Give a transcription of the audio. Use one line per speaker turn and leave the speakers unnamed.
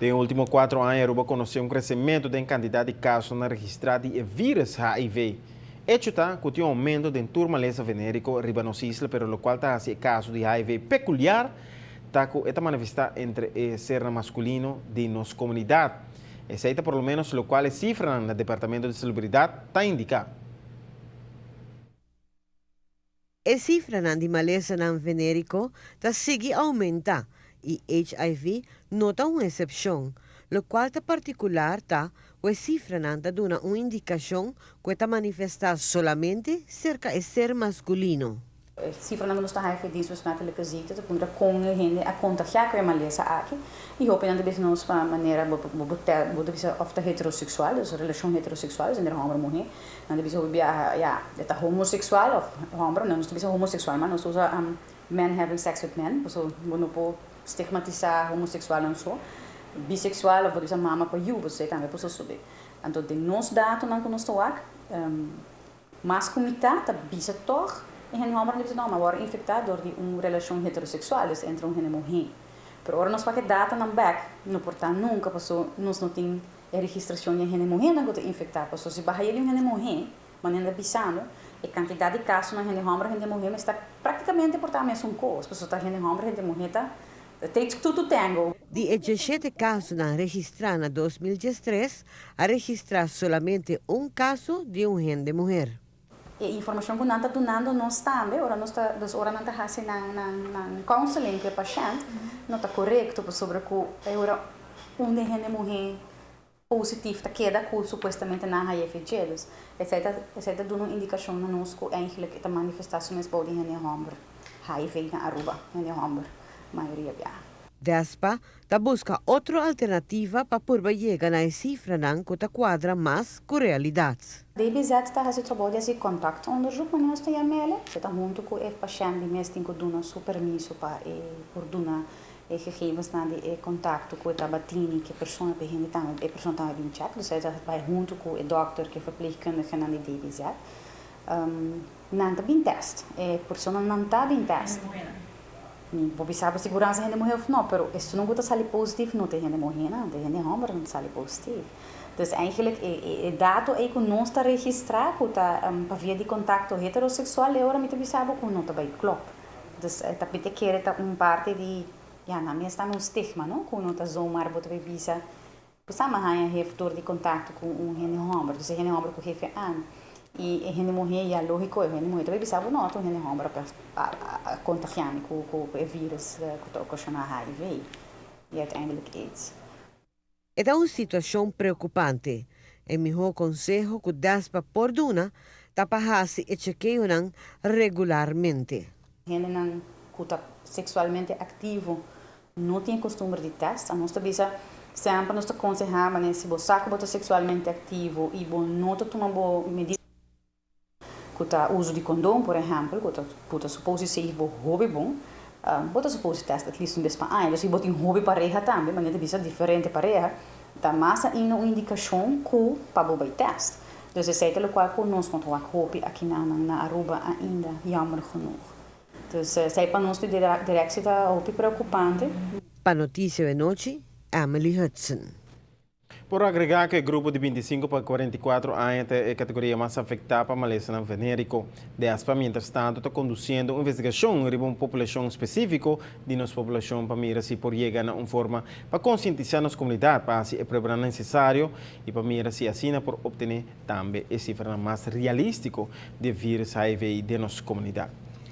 Den ultimo 4 aña, Aruba a conoce un crecemento den cantidad di casonan registra di virus HIV. Hecho ta cu tin un aumento den tur malesa venerico riba nos isla, pero locual ta e caso di HIV peculiar, ta cu e ta manifesta entre e ser masculino di nos comunidad. Esey ta por lo menos locual e cifra na Departamento di Salubridad ta indica.
E cifranan di malesanan venerico ta sigui aumenta y HIV no ta un excepcion, locual ta particular ta cu e cifranan ta duna un indicacion cu ta manifesta solamente cerca e ser masculino.
Cifranan nos ta HIV, Dienst Besmettelijke Ziekte, ta puntra con hende a contagia cu e malesa aki. Y hopi nan ta bisa nos pa manera bo bo bo bisa of ta heterosexual, dus relacion heterosexual, dus entre homber y muher. Nan ta bisa hopi biaha, ja, ta homosexual of homber, no, nos ta bisa homosexual, mas nos usa men having sex with men, so bo no por stigmatisa homosexual nan so. Bisexual of bo bisa mama pa yu, bo tambe por subi. Anto, den nos datonan cu nos ta wak, mas cu mitar ta bisa toch e hende homber bisa no, m'a wordo infecta door di un relacion heterosexual, dus entre un hende muher. Pero ora nos wak datanan back, no por ta nunca, paso nos no tin registracion di hende muher nan cu ta infecta, paso si baha un hende muher, manera bisando, e cantidad di casonan hende homber hende muher ta practicamente por ta mesun cos, paso ta hende homber hende muher ta takes two to tango.
Di 17 casonan registra na 2013, a registra solamente un caso di un hende muher.
E informacion cu nan ta dunando nos tambe, ora nos ta, dus ora nan ta hasi nan counseling cu e pashent, no ta corecto, pasobra cu ora un hende muher positivo ta keda cu supuestamente nan HIV. Dus esey ta duna un indicacion na nos cu eigenlijk ta manifestacion mes di hende homber HIV na Aruba, hende homber, mayoria bia.
DESPA ta busca otro alternativa pa por yega na cifranan cu ta cuadra mas cu realidad.
DBZ ta hasi trabou di contactonderzoek, maar nos ta yam'e. Bo ta hunto cu e pashent di mes tin cu duna su permiso pa e por duna e gegevens na di e contacto cu e tabatini cu e persona pa hende tambe e persona tambe bin check. Dus e ta bay hunto cu e dokter cu e verpleegkundige na di DBZ. Nan ta bin test. E persona nan ta bin test. Mi por bisa pa seguransa hende muher of no, pero esun cu ta sali positivo no ta hende muher, no, ta hende homber no sali positivo. Dus eigenlijk e dato ey cu nos ta registra cu ta pa via di contacto heterosexual e ora mi ta bisa cu no ta bay klop. Dus ta pite kere ta un parte di, ja, na mi ta un stigma, no? Cu no ta zomaar bo ta bay bisa Sama haya heeft door di contacto cu un hende homber. Dus e hende homber cu HIV aan. Y e hende muher, ja, logico, e hende muher tambe bisa no, un hende homber a contagia cu e virus cu ta ocasiona HIV y uiteindelijk AIDS.
E ta un situacion preocupante. E miho conseho cu DESPA por duna ta pa hasi e chekeonan regularmente.
Hendenan cu ta sexualmente activo no tin custumber di test. Nos ta bisa semper, nos ta conseha, mas si bo sa cu bo ta sexualmente activo y bo no ta tuma bo medida cu ta uso di condom, por ehempel, cu ta suppose safe bo hopi bon, bo ta suppose test at least un bes pa aña. Dus si bo tin hopi pareha tambe, mas ta bisa diferente pareha, ta mas ainda un indicacion cu pa bo bay test. Dus esey ta locual cu nos no ta hopi aki na Aruba ainda, jammer genoeg. Dus esey pa nos di directie ta hopi preocupante.
Pa Noticia di Anochi, Emily Hudson.
Por agrega cu e grupo di 25 pa 44 aña ta e categoria mas afecta pa malesa venerico. DESPA, mientras tanto, ta conduciendo un investigacion riba un poblacion specifico di nos poblacion pa mira si por yega na un forma pa concientisa nos comunidad pa haci e prueba necesario y pa mira si asina por obtene tambe e cifra mas realistico di virus HIV den nos comunidad.